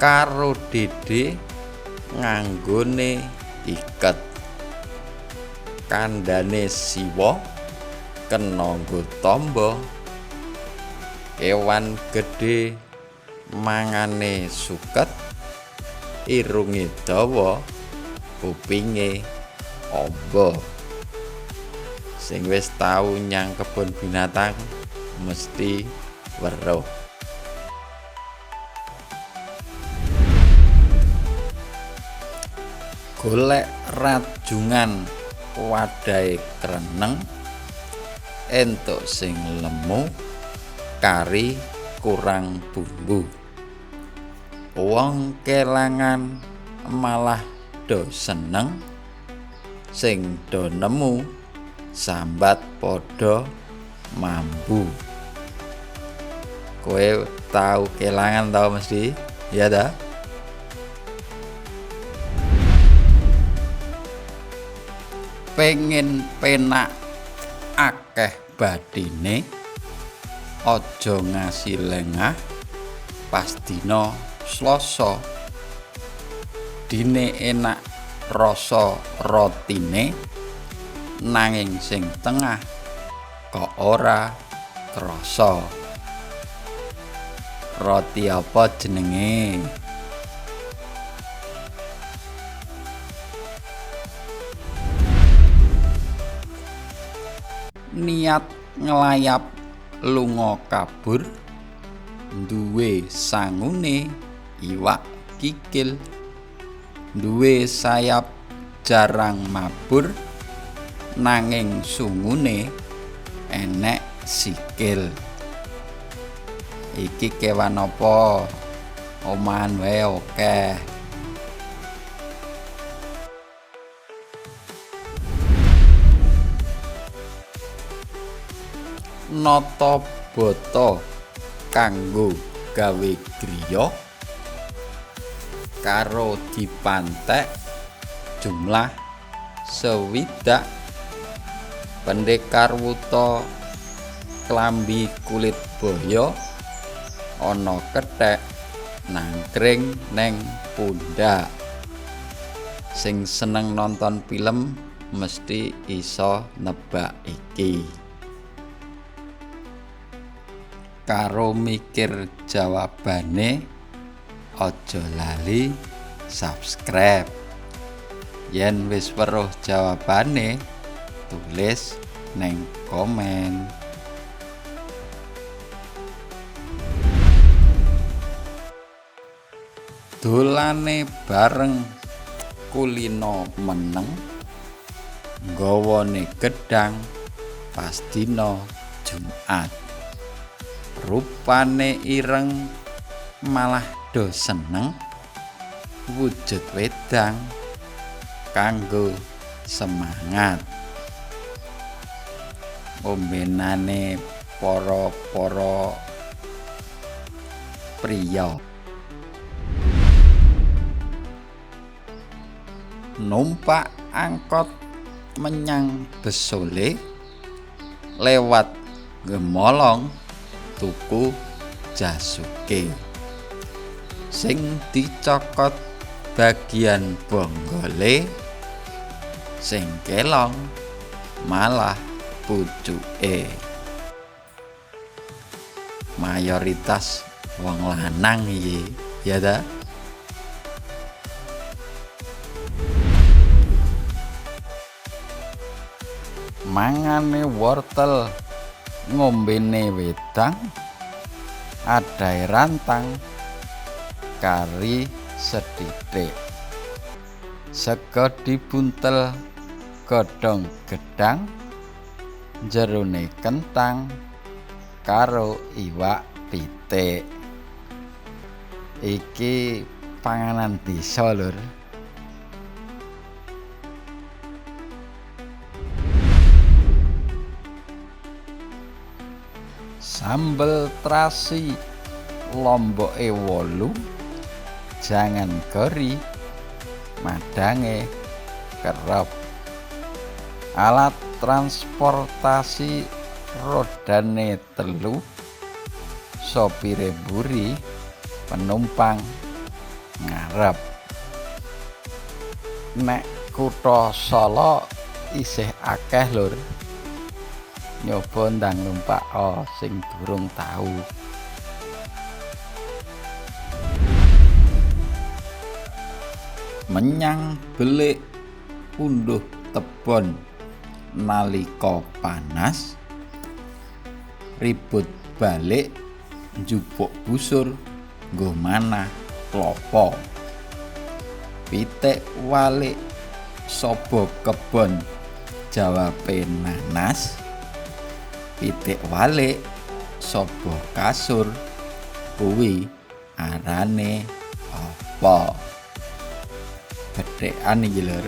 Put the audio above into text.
Karo Dede nganggone iket. Kandhane siwa kena nggo tamba. Kewan gedhe mangane suket, irunge dawa, kupinge amba. Sing wis tau nyang kebon binatang mesti weruh. Golek rajungan wadahe kreneng, entuk sing lemu, kari kurang bumbu. Wong kelangan malah do seneng, sing do nemu sambat padha mambu. Kowe tau kelangan tau mesti, ya ta? Pengen penak akeh bathine, aja ngasi lengah pas dina Slasa. Dine enak rasa rotine, nanging sing tengah kok ora krasa. Roti apa jenenge? Niat nglayap lunga kabur, duwe sangune iwak kikil, duwe sayap jarang mabur, nanging sungune enek sikil. Iki kewan apa? Omahan wae akeh. Nata bata kanggo gawe griya karo dipantek jumlah 60. Pendekar wuta klambi kulit baya ana kethek nangkring neng pundak. Sing seneng nonton film mesti iso nebak iki. Karo mikir jawabane, aja lali subscribe. Yen wis weruh jawabane, tulis neng komen. Dolane bareng kulino meneng, nggawane gedhang pas dina Jumat. Rupane ireng malah do seneng, wujud wedang kanggo semangat. Ombenane para-para priya. Numpak angkot menyang Besole lewat Gemolong tuku jasuke. Sing dicokot bagian bonggole, sing kelong malah pucuke. Mayoritas wong lanang iki, ya ta? Mangane wortel, ngombene wedang, adahe rantang, kari sethithik. Sega dibuntel godhong gedhang, jerone kentang karo iwak pitik. Iki panganan desa, Lur. Sambel terasi lomboke 8, jangan gori, madange kerep. Alat transportasi rodane 3, sopire mburi, penumpang ngarep. Nek kutha Solo isih akeh, lur. Nyoba ndang numpak sing durung tau. Menyang belik unduh tebon nalika panas, ribut balik njupuk busur nggo manah klopo. Pitik walik saba kebon jawabe nanas, pitik walik saba kasur kuwi arane apa? Bethekan iki, lur.